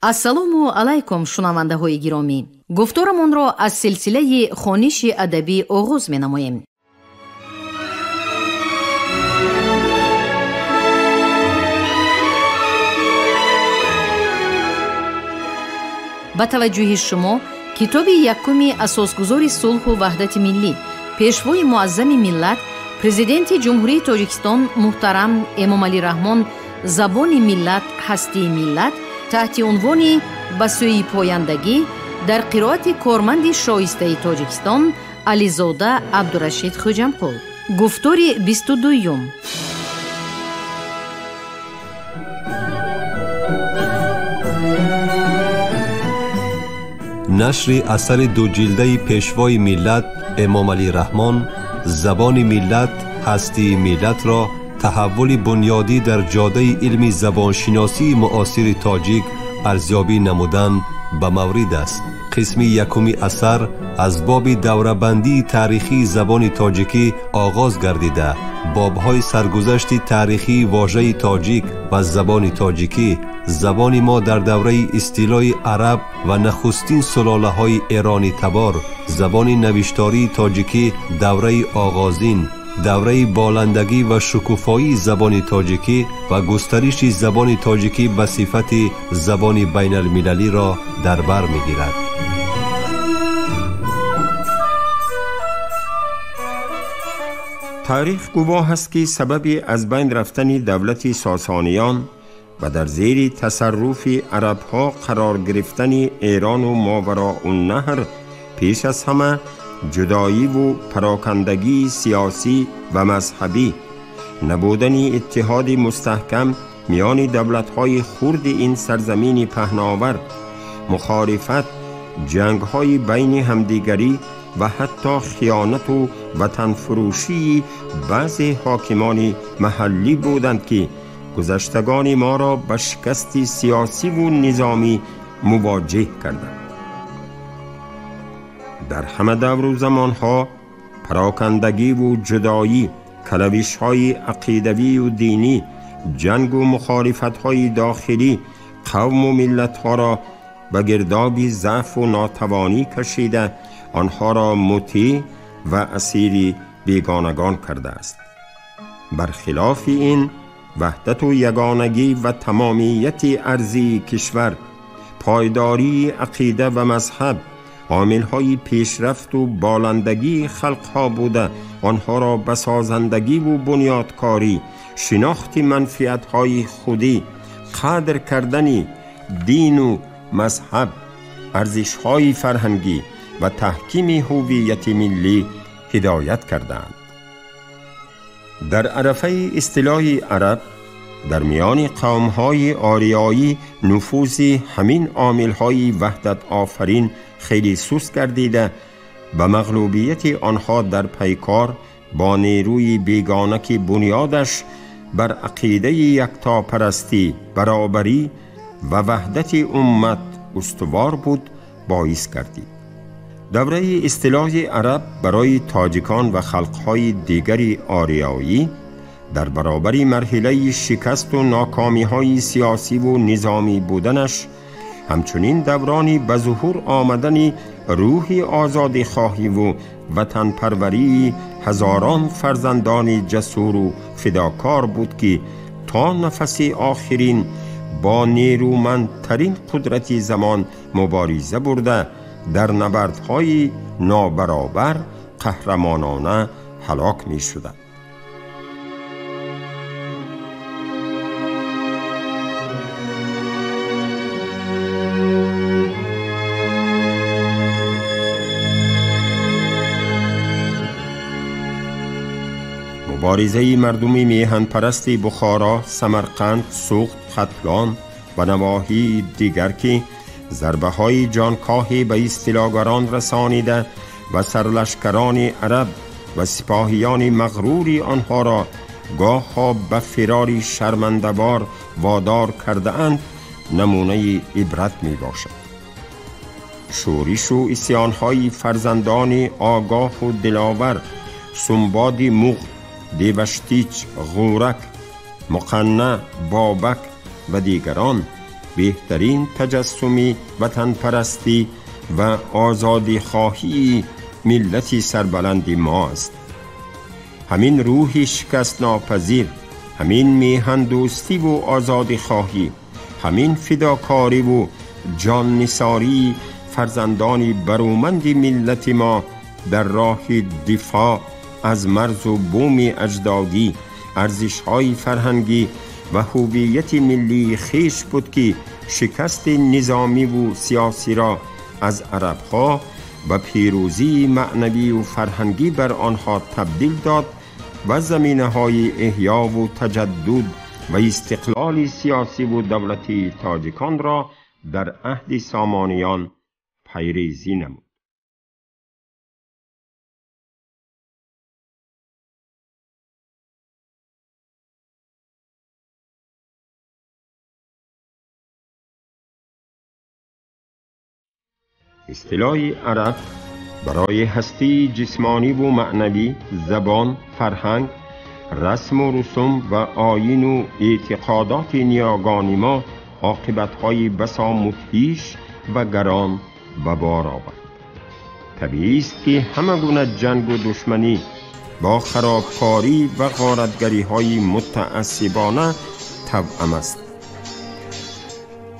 Ассалому алайкум, шунавандаҳои гиромӣ. Гуфторамонро аз силсилаи хониши адабӣ оғоз менамоем. Ба таваҷҷӯҳи шумо китоби якуми асосгузори сулҳу ваҳдати миллӣ, пешвои муаззами миллат, президенти Ҷумҳурии Тоҷикистон муҳтарам Эмомалӣ Раҳмон «Забони миллат, ҳастии миллат» таҳти унвони «Ба сӯи пояндагӣ» дар қироати корманди шоистаи Тоҷикистон Ализода Абдурашид Хӯҷамқул. Гуфтори 22-юм. Нашри асари дуҷилдаи пешвои миллат Эмомалӣ Раҳмон «Забони миллат, ҳастии миллат»-ро таҳаввули бунёдӣ дар ҷодаи илми забоншиносии муосири тоҷик арзёбӣ намудан ба маврид аст. Қисми якуми асар аз боби даврабандии таърихии забони тоҷикӣ оғоз гардида, бобҳои саргузашти таърихии вожаи тоҷик ва забони тоҷикӣ, забони мо дар давраи истилои араб ва нахустин сулолаҳои эронӣ табор, забони навиштории тоҷикӣ давраи оғозин, давраи боландагӣ ва шукуфоии забони тоҷикӣ ва густариши забони тоҷикӣ ба сифати забони байналмилалиро дар бар мегирад. Таърих гувоҳ аст, ки сабаби аз байн рафтани давлати Сосониён ва дар зери тасарруфи арабҳо қарор гирифтани Эрону Мовароуннаҳр пеш аз ҳама ҷудоиву парокандагии сиёсӣ ва мазҳабӣ, набудани иттиҳоди мустаҳкам миёни давлатҳои хурди ин сарзамини паҳновар, мухолифат, ҷангҳои байни ҳамдигарӣ ва ҳатто хиёнату ватанфурӯшии баъзе ҳокимони маҳаллӣ буданд, ки гузаштагони моро ба шикасти сиёсиву низомӣ мувоҷеҳ карданд. Дар ҳама давру замонҳо парокандагиву ҷудоӣ, калавишҳои ақидавию динӣ, ҷангу мухолифатҳои дохилӣ қавму миллатҳоро ба гирдоби заъфу нотавонӣ кашида, онҳоро мутеъ ва асири бегонагон кардааст. Бархилофи ин, ваҳдату ягонагӣ ва тамомияти арзии кишвар, пойдории ақида ва мазҳаб омилҳои пешрафту боландагии халқҳо буда, онҳоро ба созандагиву бунёдкорӣ, шинохти манфиатҳои худӣ, қадр кардани дину мазҳаб, арзишҳои фарҳангӣ ва таҳкими ҳуввияти миллӣ ҳидоят кардаанд. Дар арафаи истилоҳи араб дар миёни қавмҳои ориёӣ нуфузи ҳамин омилҳои ваҳдатофарин хеле суст гардида, ба мағлубияти онҳо дар пайкор бо нерӯи бегона, ки бунёдаш бар ақидаи яктопарастӣ, баробарӣ ва ваҳдати уммат устувор буд, боис гардид. Давраи истилоҳи араб барои тоҷикон ва халқҳои дигари ориёӣ дар баробари марҳилаи шикасту нокомиҳои сиёсиву низомӣ буданаш, ҳамчунин даврони ба зуҳур омадани рӯҳи озодихоҳиву ватанпарварии ҳазорон фарзандони ҷасуру фидокор буд, ки то нафаси охирин бо нерӯмандтарин қудрати замон мубориза бурда, дар набардҳои нобаробар қаҳрамонона ҳалок мешуданд. Муборизаи мардуми меҳанпарасти Бухоро, Самарқанд, Суғд, Хатлон ва навоҳии дигар, ки зарбаҳои ҷонкоҳе ба истилогарон расонида ва сарлашкарони араб ва сипоҳиёни мағрури онҳоро гоҳҳо ба фирори шармандавор водор кардаанд, намунаи ибрат мебошад. Шӯришу исёнҳои фарзандони огоҳу диловар, Сумбоди Муғ, Деваштич, Ғӯрак, Муқанна, Бобак ва дигарон беҳтарин таҷассуми ватанпарастӣ ва озодихоҳии миллати сарбаланди мо аст. Ҳамин рӯҳи шикастнопазир, ҳамин меҳандӯстиву озодихоҳӣ, ҳамин фидокориву ҷоннисории фарзандони баруманди миллати мо дар роҳи дифоъ аз марзу буми аҷдодӣ, арзишҳои фарҳангӣ ва ҳуввияти миллии хеш буд ки шикасти низомиву сиёсиро аз арабҳо ба пирӯзии маънавию фарҳангӣ бар онҳо табдил дод ва заминаҳои эҳёву таҷаддуд ва истиқлоли сиёсиву давлатии тоҷиконро дар аҳди сомониён пайрезӣ намуд. Истилои араб барои ҳастии ҷисмониву маънавӣ, забон, фарҳанг, расму русум ва оину эътиқодоти ниёгони мо оқибатҳои басо мудҳиш ва гарон ба бор овард. Табиист ки ҳама гуна ҷангу душманӣ бо харобкорӣ ва ғоратгариҳои мутаассибона тавъам аст.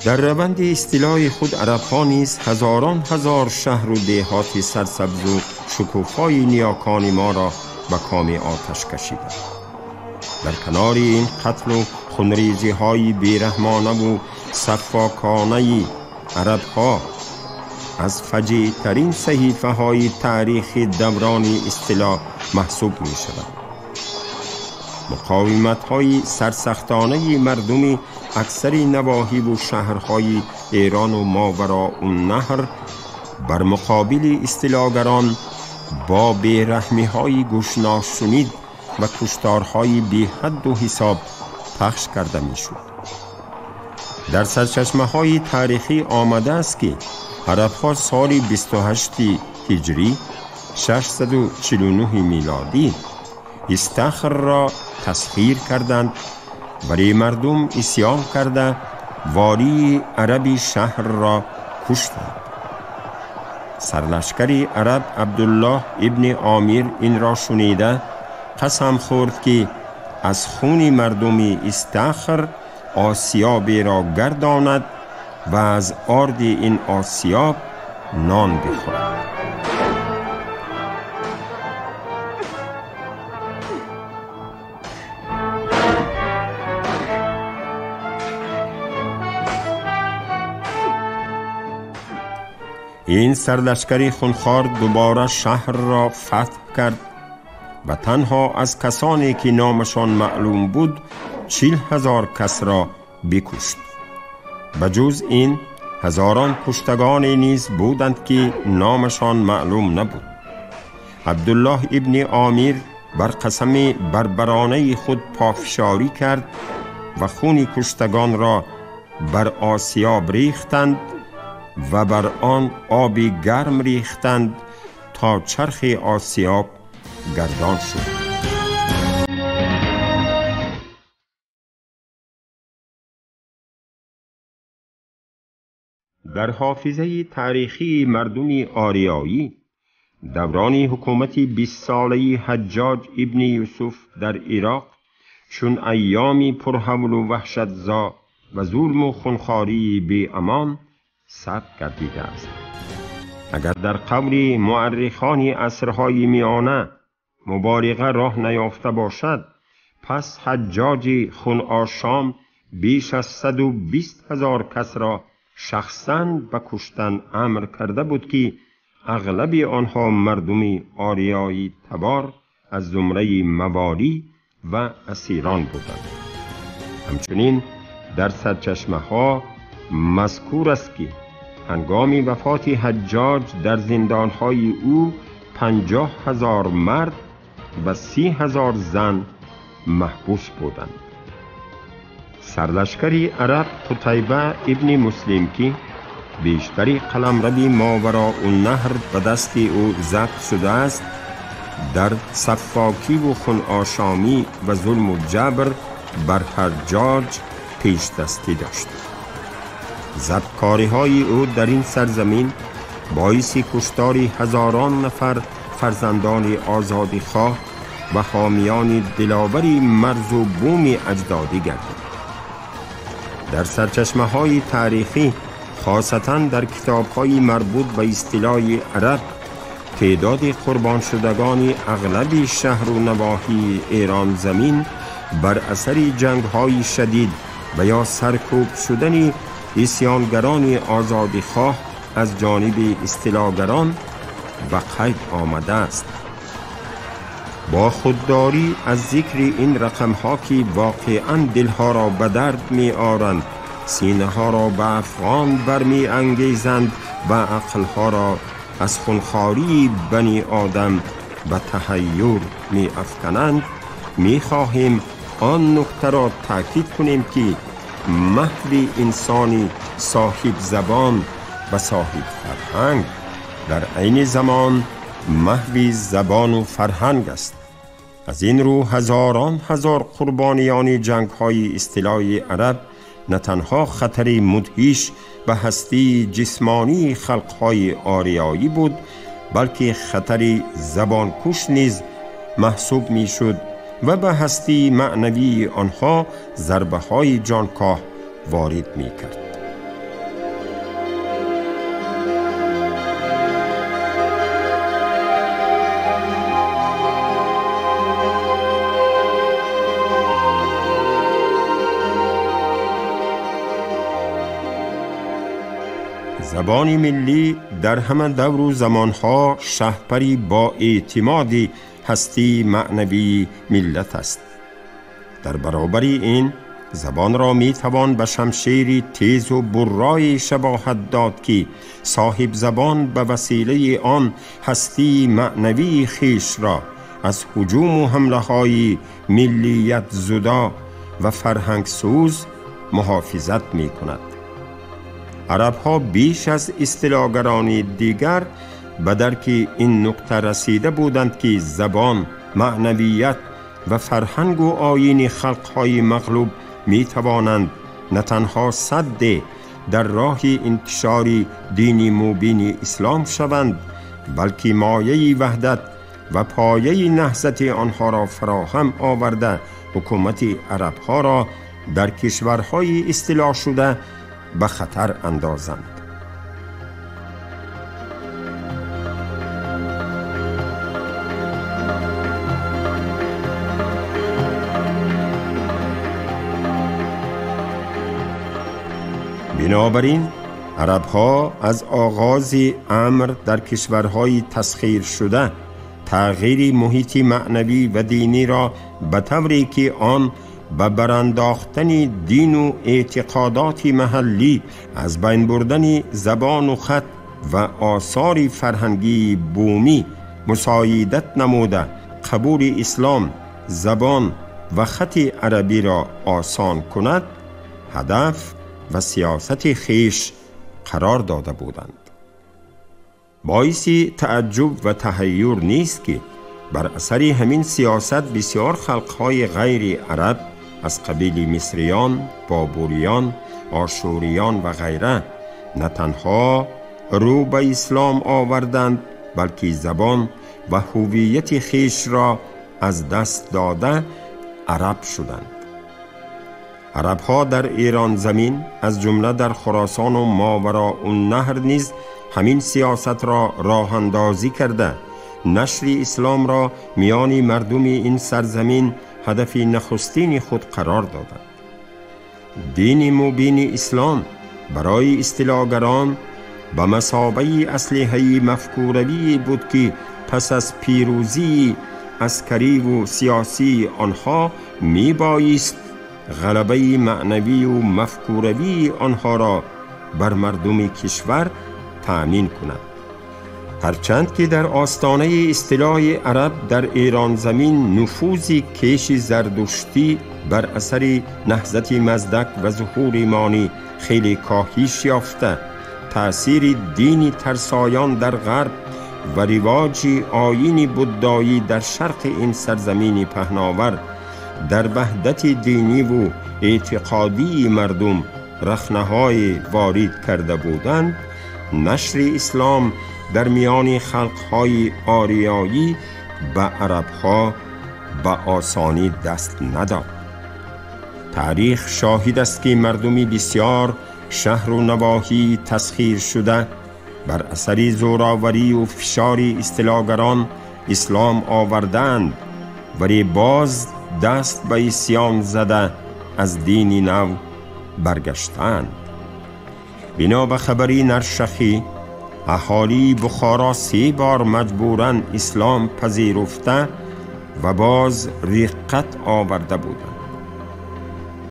Дар раванди истилои худ арабҳо низ ҳазорон ҳазор шаҳру деҳоти сарсабзу шукуфои ниёкони моро ба коми оташ кашиданд. Дар канори ин қатлу хунрезиҳои бераҳмонаву саффоконаи арабҳо аз фаҷеътарин саҳифаҳои таърихи даврони истило маҳсуб мешавад. Муқовиматҳои сарсахтонаи мардуми аксари навоҳиву шаҳрҳои Эрону Мовароуннаҳр бар муқобили истилогарон бо бераҳмиҳои гӯшношунид ва кушторҳои беҳадду ҳисоб пахш карда мешуд. Дар сарчашмаҳои таърихӣ омадааст ки арабҳо соли 28 ҳиҷрӣ 649 милодӣ Истахрро тасхир карданд, вале мардум исьён карда волии араби шаҳрро куштанд. Сарлашкари араб Абдуллоҳ ибни Омир инро шунида қасам хӯрд ки аз хуни мардуми Истахр осиёберо гардонад ва аз орди ин осиёб нон бихӯрад. Ин сарлашкари хунхор дубора шаҳрро фатҳ кард ва танҳо аз касоне ки номашон маълум буд 40 ҳазор касро бикушт. Ба ҷуз ин ҳазорон куштагоне низ буданд ки номашон маълум набуд. Абдуллоҳ ибни Омир бар қасами барбаронаи худ пофишорӣ кард ва хуни куштагонро бар осиёб рехтанд ва бар он оби гарм рехтанд то чархи осиёб гардон шуд. Дар ҳофизаи таърихии мардуми ориёӣ даврони ҳукумати 20-солаи Ҳаҷҷоҷ ибни Юсуф дар Ироқ чун айёми пурҳавлу ваҳшатзо ва зулму хунхории беамон сабт гардидааст. Агар дар қавли муаррихони асрҳои миёна муболиға роҳ наёфта бошад, пас Ҳаҷҷоҷи хуношом беш аз 120 ҳазор касро шахсан ба куштан амр карда буд ки ағлаби онҳо мардуми ориёии табор аз зумраи маволӣ ва асирон буданд. Ҳамчунин дар сарчашмаҳо мазкур аст ки ҳангоми вафоти Ҳаҷҷоҷ дар зиндонҳои ӯ 50 ҳазор мард ва 30 ҳазор зан маҳбус буданд. Сарлашкари араб Қутайба ибни Муслим ки бештари қаламрави Мовароуннаҳр ба дасти ӯ забт шудааст, дар саффокиву хуношомӣ ва зулму ҷабр бар Ҳаҷҷоҷ пешдастӣ дошт. Забткориҳои ӯ дар ин сарзамин боиси куштори ҳазорон нафар фарзандони озодихоҳ ва ҳомиёни диловари марзу буми аҷдодӣ гардид. Дар сарчашмаҳои таърихӣ, хосатан дар китобҳои марбут ба истилои араб, теъдоди қурбоншудагони ағлаби шаҳру навоҳии Эрон замин бар асари ҷангҳои шадид ва ё саркӯб шудани исьёнгарони озодихоҳ аз ҷониби истилогарон ба қайд омадааст. Бо худдорӣ аз зикри ин рақамҳо ки воқеан дилҳоро ба дард меоранд, синаҳоро ба афғон бармеангезанд ва ақлҳоро аз хунхории бани одам ба таҳайюр меафкананд, мехоҳем он нуктаро таъкид кунем ки маҳви инсони соҳибзабон ва соҳибфарҳанг дар айни замон маҳви забону фарҳанг аст. Аз ин рӯ ҳазорон ҳазор қурбониёни ҷангҳои истилои араб на танҳо хатари мудҳиш ба ҳастии ҷисмонии халқҳои ориёӣ буд, балки хатари забонкуш низ маҳсуб мешуд ва ба ҳастии маънавии онҳо зарбаҳои ҷонкоҳ ворид мекард. Забони миллӣ дар ҳама давру замонҳо шаҳпари бо эътимоди ҳастии маънавии миллат аст. Дар баробари ин забонро метавон ба шамшери тезу буррое шабоҳат дод ки соҳибзабон ба василаи он ҳастии маънавии хешро аз ҳуҷуму ҳамлаҳои миллиятзудо ва фарҳангсӯз муҳофизат мекунад. Арабҳо беш аз истилогарони дигар ба дарки ин нукта расида буданд ки забон, маънавият ва фарҳангу оини халқҳои мағлуб метавонанд на танҳо садде дар роҳи интишори дини мубини ислом шаванд, балки мояи ваҳдат ва пояи наҳзати онҳоро фароҳам оварда ҳукумати арабҳоро дар кишварҳои истилоҳшуда ба хатар андозанд. Бинобар ин арабҳо аз оғози амр дар кишварҳои тасхиршуда тағйири муҳити маънавӣ ва диниро ба тавре ки он ба барандохтани дину эътиқодоти маҳаллӣ, аз байн бурдани забону хат ва осори фарҳангии бумӣ мусоидат намуда, қабули ислом, забон ва хати арабиро осон кунад, ҳадаф ва сиёсати хеш қарор дода буданд. Боиси тааҷҷуб ва таҳайюр нест ки бар асари ҳамин сиёсат бисёр халқҳои ғайри араб аз қабили мисриён, бобуриён, ошуриён ва ғайра на танҳо рӯ ба ислом оварданд, балки забон ва ҳувияти хешро аз даст дода араб шуданд. Арабҳо дар Эрон замин, аз ҷумла дар Хуросону Мовароуннаҳр низ ҳамин сиёсатро роҳандозӣ карда, нашри исломро миёни мардуми ин сарзамин ҳадафи нахустини худ қарор доданд. Дини мубини ислом барои истилогарон ба масобаи аслиҳаи мафкуравие буд ки пас аз пирӯзии аскариву сиёсии онҳо мебоист ғалабаи маънавию мафкуравии онҳоро бар мардуми кишвар таъмин кунад. Ҳарчанд ки дар остонаи истилоҳи араб дар Эронзамин нуфузи кеши зардуштӣ бар асари наҳзати Маздак ва зуҳури Монӣ хеле коҳиш ёфта, таъсири дини тарсоён дар ғарб ва ривоҷи оини буддоӣ дар шарқи ин сарзамини паҳновар дар ваҳдати диниву эътиқодии мардум рахнаҳое ворид карда буданд, нашри ислом дар миёни халқҳои ориёӣ ба арабҳо ба осонӣ даст надод. Таърих шоҳид аст, ки мардуми бисёр шаҳру навоҳӣ тасхир шуда бар асари зӯроварию фишори истилогарон ислом оварданд, вале боз даст ба исьён зада аз дини нав баргаштанд. Бино ба хабари Наршахӣ, аҳолии Бухоро 3 бор маҷбуран ислом пазируфта ва боз риққат оварда буданд.